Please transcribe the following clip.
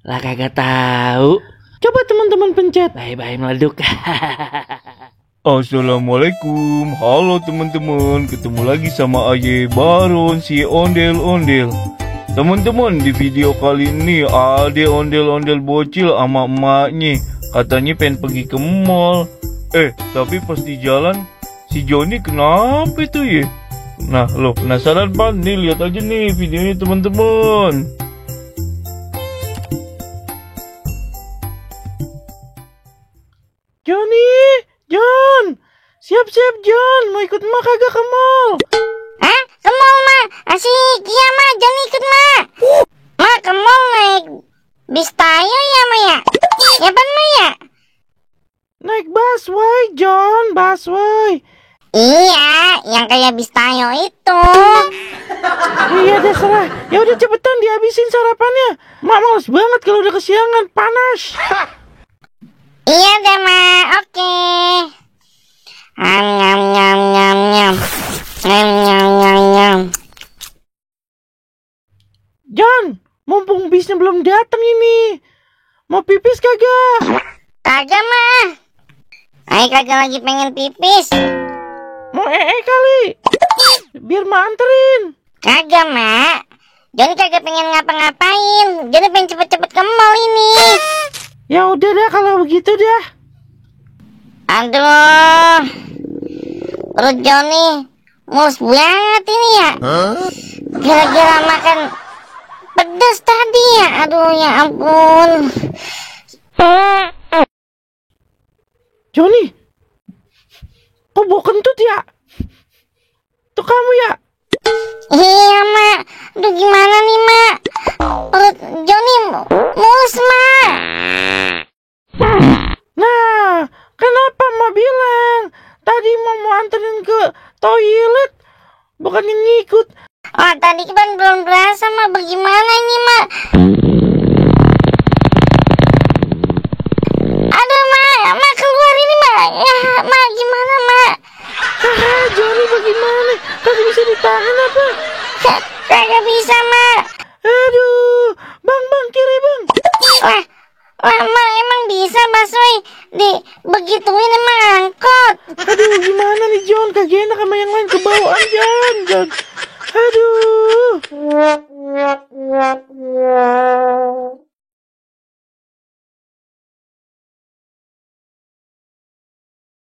Lah kagak tahu. Coba teman-teman pencet. Bye-bye meleduk. Assalamualaikum, halo teman-teman, ketemu lagi sama Aye Baron si ondel-ondel. Teman-teman, di video kali ini ada ondel-ondel bocil sama emaknya. Katanya pengen pergi ke mall. Tapi pas di jalan si Joni kenapa itu ya? Nah, lo penasaran pan? Nih lihat aja nih videonya teman-teman. Joni, John, siap-siap John, mau ikut emak kagak ke mall? Hah? Ke mall mah? Asik, iya mah, jangan ikut mah. Mah ke mall naik bis tayo ya mah ya? Ya pan mah ya? Naik busway John, busway. Iya, yang kayak bis tayo itu. Iya deh serah. Ya udah cepetan dihabisin sarapannya. Mak males banget kalau udah kesiangan, panas. Iya deh mah, oke. Nyam nyam nyam nyam. Nyam nyam nyam nyam. John, mumpung bisnya belum datang ini. Mau pipis kagak? Kagak mah. Ayo kagak lagi pengen pipis. Mau kali? Biar mak anterin. Kagak mak. Johnny kagak pengen ngapa-ngapain. Johnny pengen cepet-cepet ke mall ini. Ya udah dah kalau begitu dah. Aduh, perut Johnny mulus banget ini ya. Gara-gara makan pedas tadi ya. Aduh ya ampun. Johnny, kok bau kentut ya? Tuh kamu ya? Iya mak. Aduh gimana nih mak? Perut Johnny mulus mak. Nah, kenapa mak bilang tadi mau anterin ke toilet, bukannya ngikut? Oh tadi kan belum berasa mak. Bagaimana ini mak? Aduh mak keluar ini mak. Ya mak gimana mak? Johnny bagaimana? Kagak bisa ditahan apa? Kagak bisa mak. Aduh, bang kiri bang. Wah mak emang bisa Baswe begituin emang angkot. Aduh gimana nih John, kagak enak sama yang lain, kebawaan John.